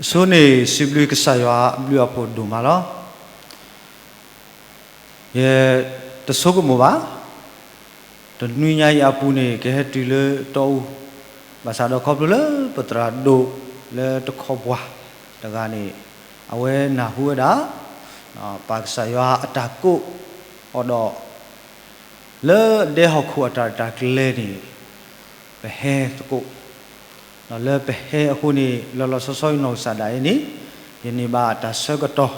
အဆိန့ၣ် စံးဘျုးကစၢ်ယွၤအဘျုးအဖှိၣ်ဒိၣ်မးလီၤ. ယတဆိကမိၣ်ဘၣ်, တနွံညါအံၤအပူၤန့ၣ် ကဟဲတုၤလၢတီအူ, ဘၣ်ဆၣ်ဒီးခီဖျိလၢပသရၣ်ဒိၣ်လၢတခီပှၤတဂၤန့ၣ် အဝဲနၢ်ဟူဝဲဒၣ် ပၢ်ကစၢ်ယွၤအတၢ်ကိးအီၤဒီး လၢဒဲဟီၣ်ခိၣ်အတၢ်ရဲၣ်တၢ်ကျဲၤန့ၣ် ပဟဲသကိး, ဒီးလၢပဟဲအဃိန့ၣ် လီၤလီၤဆီဆီယနီၢ်ကစၢ်ဒၣ်အံၤန့ၣ် ယန့ၢ်ဘၣ်တၢ်ဆၢကတီၢ်,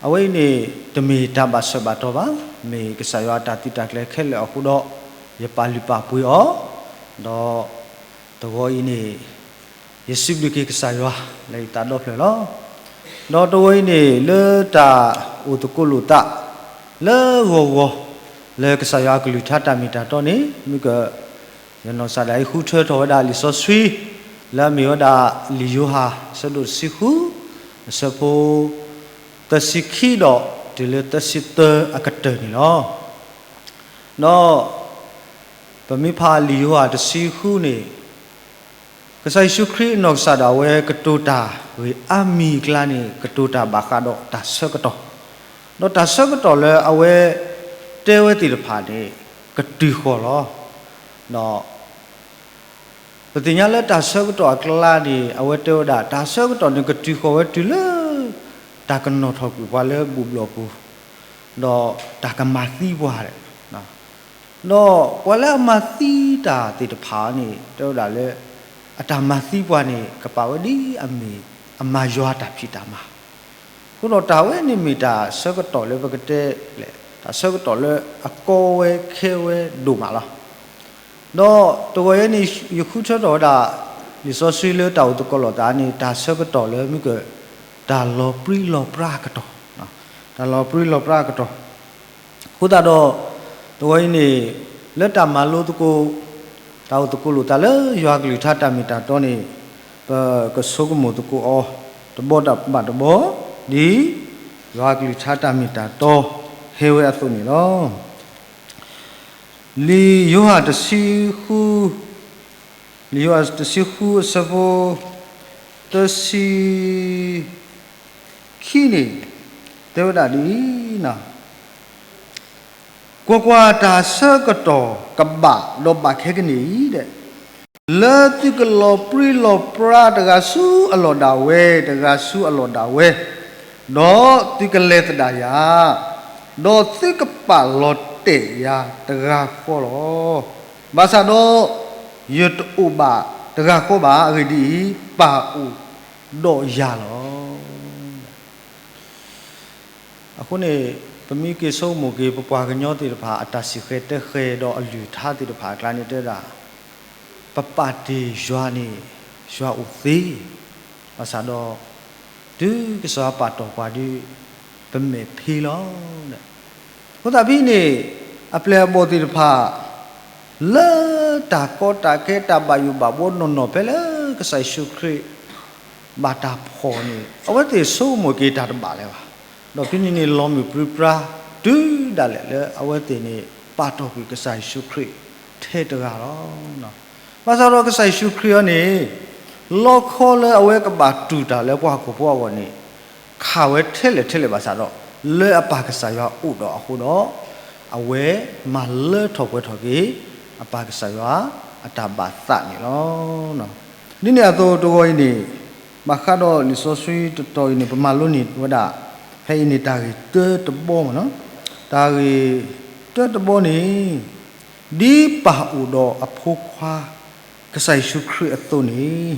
အဝဲအံၤန့ၣ် တမ့ၢ်တၢ်ဘၣ်ဆၢဘၣ်တီၤဘၣ်, မ့ၢ်ကစၢ်ယွၤအတၢ်သုးတၢ်ကျဲၤခဲလၢာ်အဃိဒီး ယပာ်လုၢ်ပာ်ပှ့ၤအီၤ, ဒီးတဂီၤအံၤန့ၣ် ယစံးဘျုးက့ၤကစၢ်ယွၤလၢယသးဒီဖျၢၣ်လီၤ. ဒီးတဂီၤအံၤန့ၣ် လၢတၢ်အိၣ်သကိးလိာ်သး လၢဂီၤဂီၤ လၢကစၢ်ယွၤအကလုၢ်ကထါတၢ်မ့ၢ်တၢ်တီန့ၣ် မုၢ်က ယနီၢ်ကစၢ်ဒၣ်အံၤဃုထၢထီၣ်ဝဲဒၣ်လံာ်စီဆှံ လၢအမ့ၢ်ဝဲဒၣ် လံာ်ယိၤဟၣ်အဆၢဒိၣ်တဆံဃု အဆၢဖိ သၢဆံခံဒီးတုၤလၢသၢဆံသၢအကတၢၢ်န့ၣ်လီၤ. ဒီး ပမ့ၢ်ဖးလံာ်ယိၤဟၣ်တဆံဃုန့ၣ် ကစၢ်ယ့ၣ်ၡူးခရံာ်အနီၢ်ကစၢ်ဒၣ်ဝဲကတိၤတၢ်ဂ့ၢ်အါမံၤအကျါန့ၣ် ကတိၤတၢ်ဘၣ်ဃးဒီးတၢ်ဆၢကတီၢ်, ဒီးတၢ်ဆၢကတီၢ်လၢအဝဲတဲဝဲသ့ၣ်တဖၣ်န့ၣ် ကတုၤဃီၤလီၤ. ဒီး ပသ့ၣ်ညါလၢတၢ်ဆၢကတီၢ်အကျါန့ၣ် အဝဲတဲဝဲဒၣ် တၢ်ဆၢကတီၢ်န့ၣ်ကတုၤဃီၤဝဲတုၤလၢ တၢ်ကနီၣ်ထီၣ်ကွံာ်ပှၤလၢဘူၣ်ဘျီၣ်ပူၤ, ဒီးတၢ်ကမၤသံပှၤ, ဒီးပှၤလၢအမၤသံတၢ်သ့ၣ်တဖၣ်န့ၣ် တဲဝဲဒၣ်လၢ အတၢ်မၤသံပှၤန့ၣ် ကပာ်ဝဲဒ်အမ့ၢ် အမၤယွၤတၢ်ဖံးတၢ်မၤ အဃိဒီးတၢ်ဝဲန့ၣ်မ့ၢ်တၢ်ဆၢကတီၢ်လၢပကတဲလဲၣ်, တၢ်ဆၢကတီၢ်လၢအကီဝဲခဲဝဲဒိၣ်မးလီၤ. ဒီးတဂီၤအံၤန့ၣ် ယဃုထၢထီၣ်ဝဲဒၣ် လံာ်စီဆှံလၢတၢ်အိၣ်သကိးလိာ်သးန့ၣ် တၢ်ဆၢကတီၢ်လၢမုၢ်က တၢ်လီၤပြံလီၤပြါအကတီၢ်, တၢ်လီၤပြံလီၤပြါအကတီၢ် အဃိသတးဒီး တဂီၤအံၤန့ၣ် လၢတၢ်မၤလိသကိး တၢ်အိၣ်သကိးလိာ်သးလၢယွၤကလုၢ်ကထါတၢ်မ့ၢ်တၢ်တီန့ၣ် ပကဆိကမိၣ်သကိးအီၤ တဘီဘၣ်တဘီ ဒ်ယွၤကလုၢ်ကထါတၢ်မ့ၢ်တၢ်တီဟဲဝဲအသိးန့ၣ်လီၤ. လံာ်ယိၤဟၣ်တဆံဃု, လံာ်ယိၤဟၣ်တဆံဃုအဆၢဖိ သၢဆံ ခံန့ၣ် တဲဝဲဒၣ်ဒ်အံၤ, ကွၢ်ကွၢ်, တၢ်ဆၢကတီၢ်ကဘၣ်ဒီးဘၣ်ခဲကနံၣ်အံၤ, လၢသုကလီၤပြံလီၤပြါတဂၤဆူအလီၢ်ဒၣ်ဝဲ, တဂၤဆူအလီၢ်ဒၣ်ဝဲ, ဒီးသုကလဲၤသဒၣ်ယၤ, ဒီးသုကပာ်လီၤတဲာ်ယၤတဂၤဃီလီၤ. ဘၣ်ဆၣ်ဒီး ယတအိၣ်ဘၣ်တဂၤဃီဘၣ်. အဂ့ၢ်ဒ်အံၤ, ပၢ်အိၣ်ဒီးယၤလီၤ. အဃိန့ၣ် ပမ့ၢ်က့ၤဆိကမိၣ်က့ၤ ပပှၤကညီသ့ၣ်တဖၣ် အတၢ်စံၣ်ဃဲၤတဲဃဲၤဒီးအလုၢ်အထါသ့ၣ်တဖၣ်အကျါန့ၣ် တဲဝဲဒၣ် ပပာ်တ့ၢ်ယွၤန့ၣ် ယွၤအိၣ်သ့, ဘၣ်ဆၣ်ဒီး တုၤကစၢ်ယွၤပာ်တီၢ်ပှၤဒီး ပမဲာ်ဖ့လီၤ. အဃိသတးဖဲန့ၣ် အပျဲၢ်အဘီၣ်သ့ၣ်တဖၣ် လၢတၢ်ကီတၢ်ခဲ တၢ်ဘၣ်ယိၣ်ဘၣ်ဘှီနီၢ်နီၢ် ဖဲလၢကစၢ်ယ့ၣ်ၡူးခရံာ် ဘၣ်တၢ်ဖီၣ်န့ၣ် အဝဲသ့ၣ်ဆိကမိၣ်က့ၤတၢ်တဘၣ်လၢၤဘၣ်. ဒီးဖဲန့ၣ်န့ၣ် လီၤမုၢ်ပြံပြါ တုၤဒၣ်လဲာ်လၢအဝဲသ့ၣ်န့ၣ် ပာ်တီၢ်ကွံာ်ကစၢ်ယ့ၣ်ၡူးခရံာ်ထဲတဂၤလီၤ. ဘၣ်ဆၣ်ဒီးကစၢ်ယ့ၣ်ၡူးခရံာ်အံၤန့ၣ် လီခီလၢအဝဲကဘၣ်တူၢ်တၢ်လၢပှၤဟီၣ်ခိၣ်ဖိအဂီၢ်န့ၣ် ခးဝဲထဲလဲၣ်ထဲလဲၣ်ဘၣ်ဆၣ်ဒီး လၢအပၢ်ကစၢ်ယွၤအိၣ်ဒီးအဃိဒီး အဝဲမၤလၢထီၣ်ပှဲၤထီၣ်က့ၤ အပၢ်ကစၢ်ယွၤအတၢ်ဘၣ်သးန့ၣ်လီၤ. ဒ်န့ၣ်အသိးတဂီၤအံၤန့ၣ် ဘၣ်ဃးဒီးလံာ်စီဆှံတတီၤအံၤန့ၣ် ပမၤလိန့ၢ်ဝဲဒၣ် ဖဲအံၤန့ၣ် တၢ်ဂ့ၢ်တၢတဘီမ့ၢ်နီၤ, တၢ်ဂ့ၢ်တၢတဘီန့ၣ် ဒ်ပၢ်အိၣ်ဒီးအဖိခွါ ကစၢ်ယ့ၣ်ၡူးခရံာ်အသိးန့ၣ်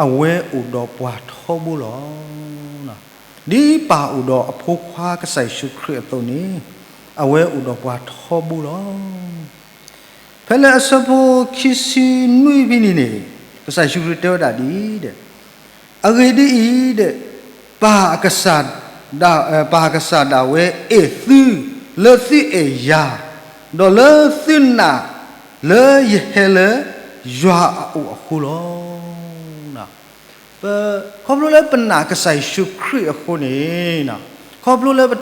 အဝဲအိၣ်ဒီးပှၤထီဘိလီၤ. ဒ်ပၢ်အိၣ်ဒီးအဖိခွါကစၢ်ယ့ၣ်ၡူးခရံာ်အသိးန့ၣ် အဝဲအိၣ်ဒီးပှၤထီဘိလီၤ. ဖဲလၢအဆၢဖိခံဆံနွံဖဲန့ၣ်န့ၣ် ကစၢ်ယ့ၣ်ၡူးခရံာ်တဲဝဲဒၣ်ဒ်အံၤ, အဂ့ၢ်ဒ်အံၤ, ပၢ်အကစၢ်ဒၣ်ဝဲအဲၣ်သု လၢသုအဲၣ်ယၤ, ဒီးလၢသုနာ်လၢယဟဲလၢယွၤအအိၣ်အဃိလီၤ. ခီဖျိလၢပနာ်ကစၢ်ယ့ၣ်ၡူးခရံာ်အဃိန့ၣ်, ခီဖျိလၢပ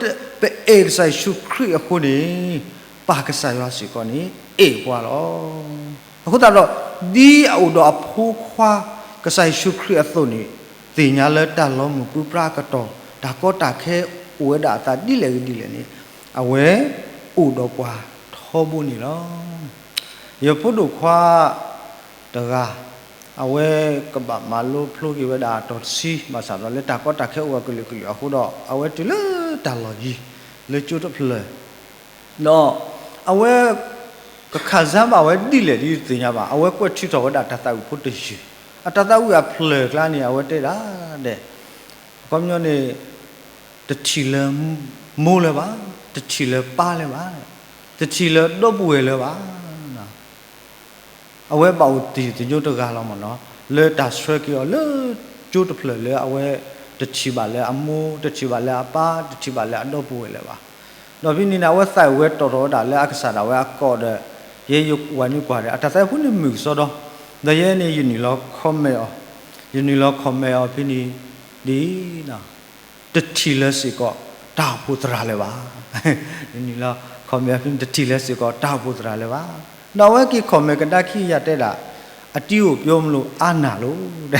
အဲၣ်ကစၢ်ယ့ၣ်ၡူးခရံာ်အဃိန့ၣ်, ပၢ်ကစၢ်ယွၤစ့ၢ်ကီးန့ၣ် အဲၣ်ပှၤလီၤ. အဃိသတးဒီး ဒ်အအိၣ်ဒီးအဖိခွါ ကစၢ်ယ့ၣ်ၡူးခရံာ်အသိးန့ၣ်, သ့ၣ်ညါလၢတၢ်လီၤမုၢ်ပြံပြါအကတီၢ် တၢ်ကီတၢ်ခဲအိၣ်ဝဲဒၣ်အသးဒ်လဲၣ်ဂ့ၤဒ်လဲၣ်န့ၣ် အဝဲအိၣ်ဒီးပှၤထီဘိန့ၣ်လီၤ. ယဖိဒိၣ်ခွါတဂၤ အဝဲကဘၣ်မၤလိဖျိက့ၤဝဲဒၣ်အတီၢ်တဆံ ဘၣ်ဆၣ်ဒီးလၢတၢ်ကီတၢ်ခဲအိၣ်အကလုာ်ကလုာ်အဃိဒီး အဝဲတုၤလၢတၢ်လီၢ်ယံၤ လၢကၠိတဖျၢၣ် ဒီးအဝဲ ကခၣ်စၢ်ဘၣ်ဝဲဒ်လဲၣ်ဒ်တသ့ၣ်ညါဘၣ် အဝဲကွဲးထုးထီၣ်ဝဲဒၣ်တၢ်သးဝံၣ်ဖိတယုၢ် အတၢ်သးဝံၣ်အဖျၢၣ်ကျါန့ၣ် အဝဲတဲဒၣ်ဒဲး အခီပညီန့ၣ် တထံၣ်လၢမိၢ်လၢၤဘၣ်, တထံၣ်လၢပၢ်လၢၤဘၣ်, တထံၣ်လၢဒီပုၢ်ဝဲၢ်လၢၤဘၣ်. အဝဲဘၣ်အိၣ်တ့ၢ်သညိတဂၤလီၤမ့ၢ်နီၤ လၢတၢ်ဆှၢက့ၤအီၤလၢကၠိတဖျၢၣ်လၢအဝဲ တထံၣ်ဘၣ်လၢအမိၢ်, တထံၣ်ဘၣ်လၢအပၢ်, တထံၣ်ဘၣ်လၢအဒီပုၢ်ဝဲၢ်လၢၤဘၣ်. ဒီးဖဲန့ၣ်န့ၣ် အဝဲသးဝဲတီၣ်ထီၣ်ဝဲဒၣ်လၢအကစၢ်ဒၣ်ဝဲအကိာ်ဒီး ယဲယဝၤနွံကွၢ်ဒီး အတၢ်သးဝံၣ်ဖိန့ၣ်မုာ်ကစီဒီ, ဒီးယဲန့ၣ်ယနုာ်လီၤ comment အီၤ, ယနုာ်လီၤ comment အီၤဖဲန့ၣ် ဒ် တထံၣ်လၢၤစ့ၢ်ကီး တၢ်အိၣ်ဖှိၣ်သရၣ်လၢၤဘၣ်. ယနုာ်လီၤ comment ဖဲန့ၣ် တထံၣ်လၢၤစ့ၢ်ကီး တၢ်အိၣ်ဖှိၣ်သရၣ်လၢၤဘၣ်. ဒီးအဝဲက့ၤ comment ကဒါခံယၤတဲဒၣ် အတံအိၣ်ပျိမလိၣ်အါနၢ်လိၤ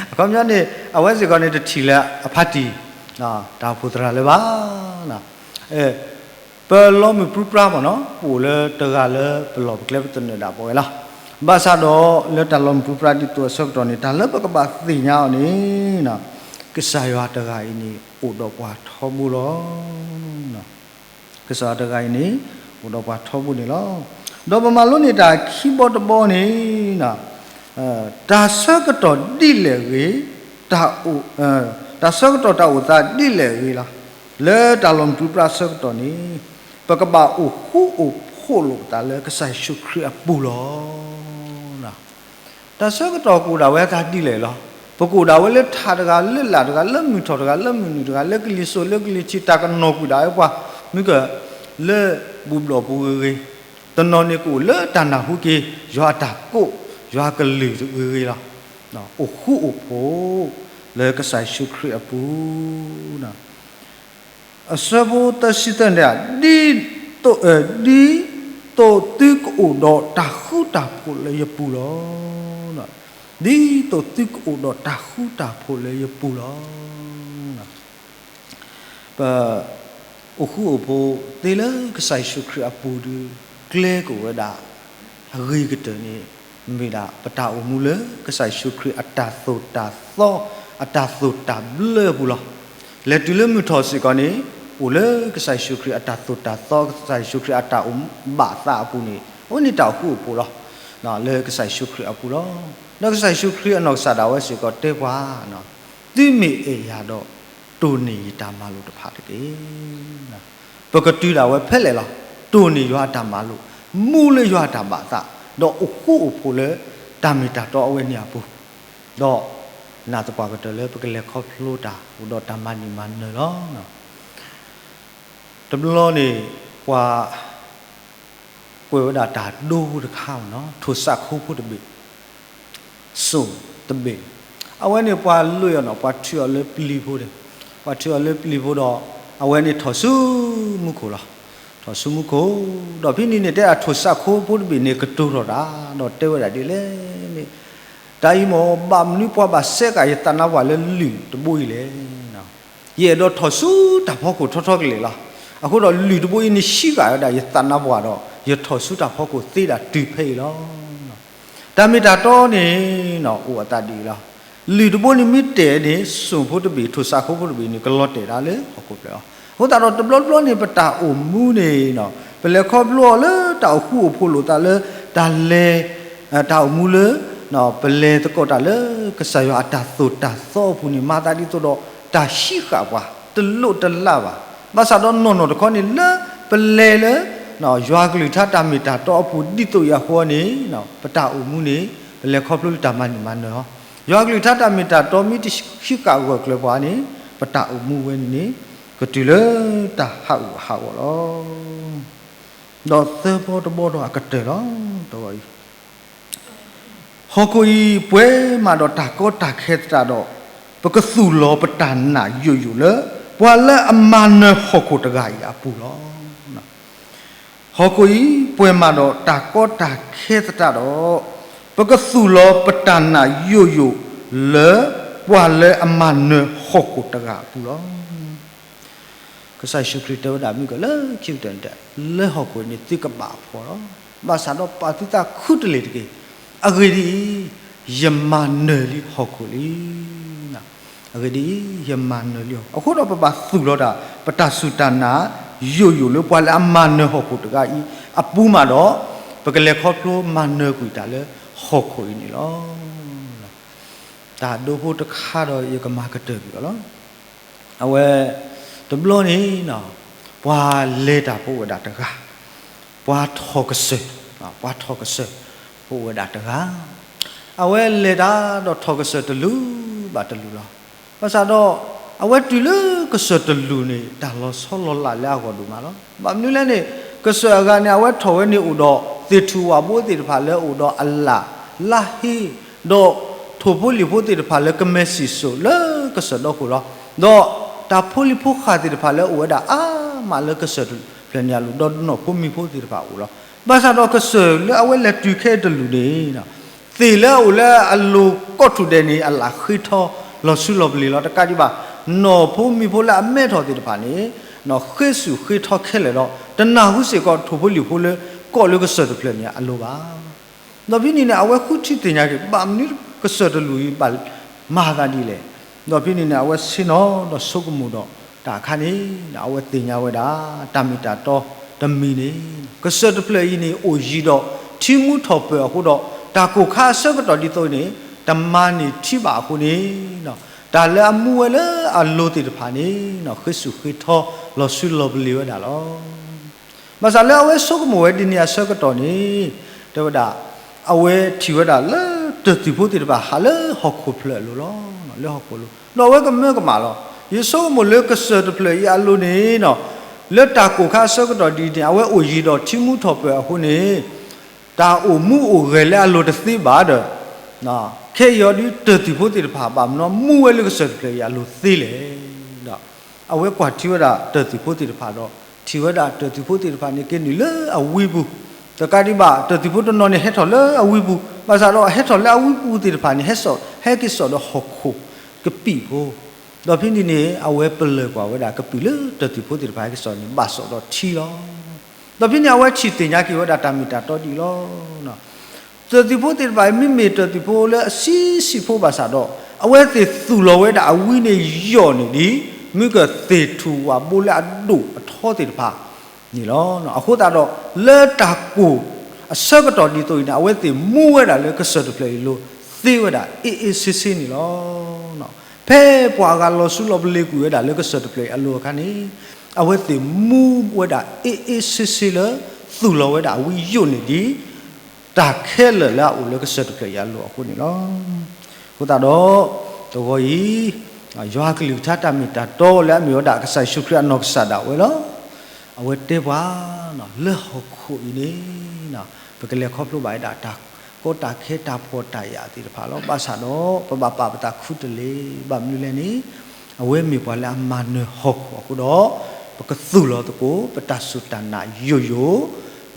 အခီပညီန့ၣ် အဝဲစ့ၢ်ကီးန့ၣ် တထံၣ်လၢၤအဖါတံၢ် တၢ်အိၣ်ဖှိၣ်သရၣ်လၢၤဘၣ်. ပလီၤမုၢ်ပြံပြါမ့ၢ်နီၤ ပအိၣ်လၢတဂၤလၢပလီၢ်ပကျဲပသနၢၣ်ဒၣ်ပဝဲလီၤ. ဘၣ်ဆၣ်ဒီးလၢတၢ်လီၤမုၢ်ပြံပြါဒ်သိးအဆၢကတီၢ်န့ၣ် တၢ်လၢပကဘၣ်သ့ၣ်ညါအီၤန့ၣ် ကစၢ်ယွၤတဂၤအံၤန့ၣ် အိၣ်ဒီးပှၤထီဘိလီၤ. ကစၢ်ယွၤတဂၤအံၤန့ၣ် အိၣ်ဒီးပှၤထီဘိန့ၣ်လီၤ. ဒီးပမၤလိန့ၢ်တၢ်ခံဘီတဘီန့ၣ် တၢ်ဆၢကတီၢ်ဒ်လဲၣ်ဂ့ၤ, တၢ်ဆၢကတီၢ်တၢ်အိၣ်သးဒ်လဲၣ်ဂ့ၤလီၤ. လၢတၢ်လီၤမုၢ်ပြံပြါအဆၢကတီၢ်န့ၣ် ပကဘၣ်အိၣ်ဃူအိၣ်ဖိးလိာ်သးလၢကစၢ်ယ့ၣ်ၡူးခရံာ်အပူၤလီၤ. တၢ်ဆၢကတီၢ်ကအိၣ်ဒၣ်ဝဲအသးဒ်လဲၣ်လီၤ. ပကအိၣ်ဒၣ်ဝဲလၢထးတဂၤ လၢလာ်တဂၤ လၢမုၢ်ထီၣ်တဂၤ လၢမုၢ်နုာ်တဂၤ လၢကလံၤစိး လၢကလံၤထံး တၢ်ကနီၤကွံာ်ဒၣ်ဝဲပှၤ မ့ၢ်က လၢဘူၣ်ဘျီၣ်ပူၤဂ့ၤဂ့ၤ, တနီၤန့ၣ်ကအိၣ်လၢတၢ်နၢ်ဟူက့ၤ ယွၤအတၢ်ကိး ယွၤအကလုၢ်ဂ့ၤဂ့ၤလီၤ. အိၣ်ဃူအိၣ်ဖိး လၢကစၢ်ယ့ၣ်ၡူးခရံာ်အပူၤ အဆၢဖိသၢဆံသၢန့ၣ် ဒ်သိး ဒ်သိးသုကအိၣ်ဒီးတၢ်ဃူတၢ်ဖိးလၢယပူၤလီၤ. ဒ်သိးသုကအိၣ်ဒီးတၢ်ဃူတၢ်ဖိးလၢယပူၤလီၤ. ပ အိၣ်ဃူအိၣ်ဖိးသ့လၢကစၢ်ယ့ၣ်ၡူးခရံာ်အပူၤဒီး ကျဲကအိၣ်ဝဲဒၣ် အဂ့ၤကတၢၢ်န့ၣ် မ့ၢ်ဒၣ်ပတၢ်အိၣ်မူလၢကစၢ်ယ့ၣ်ၡူးခရံာ်အတၢ်သိၣ်တၢ်သီ အတၢ်သိၣ်တၢ်ဘျၢအပူၤလီၤ. လဲၤတုၤလၢမုၢ်ထီၣ်စ့ၢ်ကီးန့ၣ် အိၣ်လၢကစၢ်ယ့ၣ်ၡူးခရံာ်အတၢ်သိၣ်တၢ်သီ ကစၢ်ယ့ၣ်ၡူးခရံာ်အတၢ်အိၣ်ဘၣ်သးအပူၤန့ၣ် အဝဲန့ၣ်တၢ်အိၣ်ဃူအိၣ်ဖိးလီၤ. လၢကစၢ်ယ့ၣ်ၡူးခရံာ်အပူၤလီၤ. ဒီးကစၢ်ယ့ၣ်ၡူးခရံာ်အနီၢ်ကစၢ်ဒၣ်ဝဲစ့ၢ်ကီးတဲပှၤ သုမ့ၢ်အဲၣ်ယၤဒီး တိၢ်န့ၢ်ယတၢ်မၤလိာ်တဖၣ်တက့ၢ်. ပကတုၤဒၣ်ဝဲဖဲလဲၣ်လီၤ. တိၢ်န့ၢ်ယွၤအတၢ်မၤလိာ်, မူလၢယွၤအတၢ်ဘၣ်သး, ဒီးအိၣ်ဃူအိၣ်ဖိးလၢတၢ်မ့ၢ်တၢ်တီအဝဲန့ၣ်အပူၤ, ဒီးနာ်သပှၢ်ကတၢၢ်လၢပကလဲၤခီဖျိတၢ်အိၣ်ဒီးတၢ်မၤနၢၤမၤနၢၤလီၤ. တဘျီန့ၣ် ပှၤ ကွဲးဝဲဒၣ်တၢ်ဒိတခါမ့ၢ်နီၤ ထိၣ်စးခိဖိတဘ့ၣ် စိၣ်တဘ့ၣ်, အဝဲန့ၣ်ပှၤလွံၢ်အီၤနီၤ ပှၤထုးအီၤလၢပျံၤဖိန့ၣ်, ပှၤထုးအီၤလၢပျံၤဖိဒီး အဝဲန့ၣ်ထီၣ်ဆူမူခိၣ်လီၤ. ထီၣ်ဆူမူခိၣ်, ဒီးဖဲန့ၣ်န့ၣ် တဲဒၣ်ထိၣ်စးခိဖိတဘ့ၣ်န့ၣ် ကတိၤထီၣ်တၢ် ဒီးတဲဝဲဒၣ်ဒ်လဲၣ်န့ၣ်, တၢ်အံၤမ့ၢ်ဘၣ်မနုၤပှၤဘၣ်စဲးဃာ်ယသးနါပှၢ်လၢလုၢ်တဘိအံၤလဲၣ်. ယအဲၣ်ဒိးထီၣ်ဆူတၢ်ဖီခိၣ်ထီထီကလဲာ်လီၤ. အဃိဒီးလုၢ်တဘိအံၤန့ၣ် ဟံးဃာ်ဝဲဒၣ်ယသးနါပှၢ်ဒီး ယထီၣ်ဆူတၢ်ဖီခိၣ်သ့ဒၣ်တုၤဖဲအံၤလီၤ. တၢ်မ့ၢ်တၢ်တီန့ၣ် အိၣ်အသးဒ်အံၤလီၤ. လုၢ်တဘိန့ၣ်မ့ၢ်တဲာ်န့ၣ် စိၣ်ဖိတဘ့ၣ် ထိၣ်စးခိဖိတဘ့ၣ်န့ၣ် ကလီၤတဲာ်ဒၣ်လၢဟီၣ်ခိၣ်ဖျၢၣ်လီၤ. အဃိသတးဒီးတဘျီတဘျီန့ၣ် ပတၢ်အိၣ်မူန့ၣ် ပလဲၤခီဖျိအီၤလၢတၢ်အိၣ်ဃူအိၣ်ဖိးလိာ်သးလၢ တၢ်လဲၤ တၢ်အိၣ်မူလၢ ပလဲၤသကိးတၢ်လၢကစၢ်ယွၤအတၢ်သိၣ်တၢ်သီအပူၤန့ၣ် မၤသးဒ်သိးဒီး တၢ်ဟံးဃာ်ပှၤ တလိၣ်တလၣ်ဘၣ်. ဘၣ်ဆၣ်ဒီးနီၢ်နီၢ်တခီန့ၣ်လၢ ပလဲၤလၢ ယွၤကလုၢ်ကထါတၢ်မ့ၢ်တၢ်တီအပူၤဒ်သိးအံၤအဃိန့ၣ် ပတၢ်အိၣ်မူန့ၣ် ပလဲၤခီဖျိလၢတၢ်မၤန့ၢ်မၤနၢၤအီၤ, ယွၤကလုၢ်ကထါတၢ်မ့ၢ်တၢ်တီမ့ၢ်တဟံးဃာ်ဂၢၢ်ကျၢၤပှၤန့ၣ် ပတၢ်အိၣ်မူဝဲန့ၣ်န့ၣ် ကတုၤလၢတၢ်ဟးဂူာ်ဟးဂီၤလီၤ. ဒီးသၢဘီတဘီဒီးအကတၢၢ်လီၤ. တဂီၤအံၤ ဟီၣ်ခိၣ်အံၤပှဲၤမးဒီးတၢ်ကီတၢ်ခဲသတးဒီး, ပကသူၣ်လီၤပတၢ်နာ်ယိာ်ယိာ်လၢ ပှၤလၢအမၤနၢၤဟီၣ်ခိၣ်တဂၤအံၤအပူၤလီၤ. ဟီၣ်ခိၣ်အံၤပှဲၤမးဒီးတၢ်ကီတၢ်ခဲသတးဒီး, ပကသူၣ်လီၤပတၢ်နာ်ယိာ်ယိာ်လၢ ပှၤလၢအမၤနၢၤဟီၣ်ခိၣ်တဂၤအပူၤလီၤ. ကစၢ်ယ့ၣ်ၡူးခရံာ်တဲဝဲဒၣ်မုၢ်ကလၢခံကတၢၢ်န့ၣ် လၢဟီၣ်ခိၣ်အံၤန့ၣ် သုကဘၣ်အဖှီၣ်လီၤ. ဘၣ်ဆၣ်ဒီးပာ်သုသးခူတလ့ၢ်တက့ၢ်. အဂ့ၢ်ဒ်အံၤ, ယမၤနၢၤလံဟီၣ်ခိၣ်လံ. အဂ့ၢ်ဒ်အံၤ, ယမၤနၢၤလံဟီၣ်ခိၣ်. အဃိဒီးပဘၣ်သူၣ်လီၤတၢ် ပတၢ်စူၢ်တၢ်နာ်ယိာ်ယိာ်လၢပှၤလၢအမၤနၢၤဟီၣ်ခိၣ်တဂၤအံၤအပူၤမးဒီး, ပကလဲၤခီဖျိမၤနၢၤကွံာ်တၢ်လၢဟီၣ်ခိၣ်အံၤန့ၣ်လီၤ. တၢ်ဒိဖိတခါဒီးယကမၤကတၢၢ်ကွံာ်အီၤလီၤ. အဝဲ တဘျီန့ၣ် ပှၤလဲၤတၢ်ဖိအိၣ်ဝဲဒၣ်တဂၤ, ပှၤထီၣ်ကစၢၢ်, ပှၤထီၣ်ကစၢၢ်ဖိအိၣ်ဝဲဒၣ်တဂၤ, အဝဲလဲၤတၢ်ဒီးထီၣ်ကစၢၢ်တလူၤဘၣ်တလူၤလီၤ. ဘၣ်ဆၣ်ဒီး အဝဲတုၤလၢကစၢၢ်တလူၤန့ၣ် တၢ်လီၤဆီလီၤလးလၢအဂီၢ်ဒိၣ်မးလီၤ. ဘၣ်မနုၤလဲၣ်န့ၣ် ကစၢၢ်အဂၤန့ၣ် အဝဲထီၣ်ဝဲန့ၣ်အိၣ်ဒီးသ့ၣ်ထူၣ်ဝၣ်ဘိသ့ၣ်တဖၣ်လၢအအိၣ်ဒီးအလၣ်လါဟ့, ဒီးထိၣ်ဖိလံၣ်ဖိသ့ၣ်တဖၣ်လၢကမဲၤစံၣ်စိၤလၢကစၢၢ်ဒီခိၣ်လီၤ. ဒီးတၢ်ဖိလံၤဖိဃၢ်သ့ၣ်တဖၣ်လၢအအိၣ်ဝဲဒၣ်အါမးလၢကစၢၢ်တဖျၢၣ်န့ၣ်အလိၤ, ဒီးနီၢ်ဖိမံၤဖိသ့ၣ်တဖၣ်အအိၣ်လီၤ. ဘၣ်ဆၣ်ဒီးကစၢၢ်လၢအဝဲလဲၤတုၤခဲအံၤတလူၤန့ၣ် သ့ၣ်လၢအအိၣ်လၢအလိၤကိးထူၣ်ဒဲးန့ၣ် အလၣ်ဃ့ထီလီၤဆူလီၤပလ့ၤလီၤ. တကးဒံးဘၣ် နီၢ်ဖိမံၤဖိလၢအမဲထီၣ်သ့ၣ်တဖၣ်န့ၣ် ဃ့ဆူၣ်ဃ့ထီခဲလၢာ်ဒီး တနၢ်ဟူစ့ၢ်ကီးထိၣ်ဖိလံၣ်ဖိလၢကိးလၢကစၢၢ်တဖျၢၣ်န့ၣ်အလိၤဘၣ်. ဒီးဖဲန့ၣ်န့ၣ် အဝဲဃုထံၣ်သ့ၣ်ညါက့ၤ ဘၣ်မနုၤကစၢၢ်တလူၤအံၤဘၣ်မၤသးဒ်လဲၣ်. ဒီးဖဲန့ၣ်န့ၣ် အဝဲဆ့ၣ်နီၤဒီးဆိကမိၣ်ဒီးတၢ်အခါန့ၣ် အဝဲသ့ၣ်ညါဝဲဒၣ် တၢ်မ့ၢ်တၢ်တီတမံၤန့ၣ် ကစၢၢ်တဖျၢၣ်အံၤန့ၣ် အိၣ်ယံၤဒီးထံမူထီၣ်ပၢၢ်အဃိဒီး တၢ်ကိၢ်ခါအဆၢကတီၢ်ဒ်သိးန့ၣ် တမၤန့ၢ်ထံဘၣ်အဃိန့ၣ် တၢ်လၢအမူဝဲလၢအလိၤသ့ၣ်တဖၣ်န့ၣ် ဃ့ဆူၣ်ဃ့ထီလီၤဆူလီၤပလ့ၤဝဲဒၣ်လီၤ. ဘၣ်ဆၣ်လၢအဝဲဆိကမိၣ်ဝဲဒ်န့ၣ်အဆၢကတီၢ်န့ၣ် တဲဝဲဒၣ် အဝဲထံၣ်ဝဲဒၣ်လၢတၢၢ်သံၣ်ဖိသ့ၣ်တဖၣ်ဟးလၢဟီၣ်ခိၣ်ဖျၢၣ်အလိၤလီၤ. လၢဟီၣ်ခိၣ်လိၤ ဒီးအဝဲကမၢကမၣ်လီၤ. ယဆိကမိၣ်လၢကစၢၢ်တဖျၢၣ်အံၤအလိၤန့ၣ် လၢတၢ်ကိၢ်ခါအဆၢကတီၢ်ဒ်အံၤန့ၣ် အဝဲအိၣ်ယံၤဒီးထံမူထီၣ်ပၢၢ်အဃိန့ၣ် တၢ်အိၣ်မူအိၣ်ဂဲၤလၢအလိၤတသ့ဘၣ်ဒီး ခဲအံၤအီၤဒ်တၢၢ်သံၣ်ဖိသ့ၣ်တဖၣ် ဘၣ်မနုၤမူဝဲလၢကစၢၢ်တဖျၢၣ်အံၤအလိၤသ့လဲၣ်. ဒီးအဝဲကွၢ်ထံဝဲဒၣ်တၢၢ်သံၣ်ဖိသ့ၣ်တဖၣ်ဒီး ထံၣ်ဝဲဒၣ်တၢၢ်သံၣ်ဖိသ့ၣ်တဖၣ်န့ၣ် က့ၤနုာ်လၢအဝံပူၤ, တကးဒံးဘၣ် တၢၢ်သံၣ်ဖိတနီၤန့ၣ်ဟဲထီၣ်လၢအဝံပူၤ, ဘၣ်ဆၣ်ဒီးအဟဲထီၣ်လၢအဝံပူၤသ့ၣ်တဖၣ်န့ၣ် ဟဲစိာ် ဟဲက့ၤစိာ်ဒီးဟီၣ်ခိၣ်ကပံာ်ဖိ, ဒီးဖဲန့ၣ်န့ၣ် အဝဲပလၢၢ်ကွၢ်ဝဲဒၣ်ကပံာ်လၢတၢၢ်သံၣ်ဖိသ့ၣ်တဖၣ်ဟဲက့ၤစိာ်န့ၣ် ဘၣ်စိာ်ဒီးထံလီၤ. ဒီးဖဲန့ၣ် အဝဲထံၣ်သ့ၣ်ညါက့ၤဝဲဒၣ်တၢ်မ့ၢ်တၢ်တီဒ်အံၤလီၤ. တၢၢ်သံၣ်ဖိသ့ၣ်တဖၣ်အံၤ မ့မ့ၢ်တၢၢ်သံၣ်ဖိလၢအဆံးဆံးဖိဘၣ်ဆၣ်ဒီး အဝဲသ့ၣ်သူၣ်လီၤဝဲဒၣ်အဝံန့ၣ်ယိာ်န့ၢ်ဒံး မ့ၢ်ကသ့ၣ်ထူၣ်ဝၣ်ဘိလၢအဒိၣ်အထီသ့ၣ်တဖၣ်န့ၣ်လီၤ. အဃိသတးဒီး လၢတၢ်ကိၢ်အဆၢကတီၢ်ဒ်သိးအံၤန့ၣ် အဝဲသ့ၣ်မူဝဲဒၣ်လၢကစၢၢ်တဖျၢၣ်အံၤအလိၤသ့ဝဲဒၣ် အ့ၣ်အ့ၣ်ဆ့ဆ့န့ၣ်လီၤ. ဖဲပှၤအဂၤလီၤဆူလီၤပလ့ၤကွံာ်ဝဲဒၣ်လၢကစၢၢ်တဖျၢၣ်အံၤအလိၤအခါန့ၣ် အဝဲသ့ၣ်မူဝဲဒၣ်အ့ၣ်အ့ၣ်ဆ့ဆ့လၢ သူၣ်လီၤဝဲဒၣ်အဝံယိာ်န့ၢ်ဒံး တၢ်ခဲလၢာ်လၢအအိၣ်လၢကစၢၢ်တဖျၢၣ်အံၤအလိၤအဃိန့ၣ်လီၤ. အဃိသတးဒီး တဂီၤအံၤ ယွၤကလုၢ်ကထါတၢ်မ့ၢ်တၢ်တီလၢအမ့ၢ်ဝဲဒၣ်ကစၢ်ယ့ၣ်ၡူးခရံာ်အနီၢ်ကစၢ်ဒၣ်ဝဲလီၤ. အဝဲတဲပှၤ လၢဟီၣ်ခိၣ်အံၤန့ၣ် ပကလဲၤခီဖျိဘၣ်ဝဲဒၣ်တၢ်ကီတၢ်ခဲတၢ်ဖှီၣ်တၢ်ယာ်သ့ၣ်တဖၣ်လီၤ. ဘၣ်ဆၣ်ဒီး ပဘၣ်ပာ်ပသးခူတလ့ၢ် ဘၣ်မနုၤလဲၣ်န့ၣ် အဝဲမ့ၢ်ပှၤလၢအမၤနၢၤဟီၣ်ခိၣ်အဃိဒီး ပကသူၣ်လီၤသကိး ပတၢ်စူၢ်တၢ်နာ်ယိာ်ယိာ်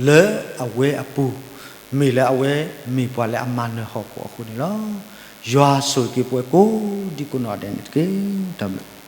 လၢအဝဲအပူၤ မ့ၢ်လၢအဝဲမ့ၢ်ပှၤလၢအမၤနၢၤဟီၣ်ခိၣ်အဃိန့ၣ်လီၤ. ယွၤဆိၣ်ဂ့ၤက့ၤပှၤကိးဒံကိးနီၢ်ဒဲးန့ၣ်တက့ၢ်. တၢ်ဘျုး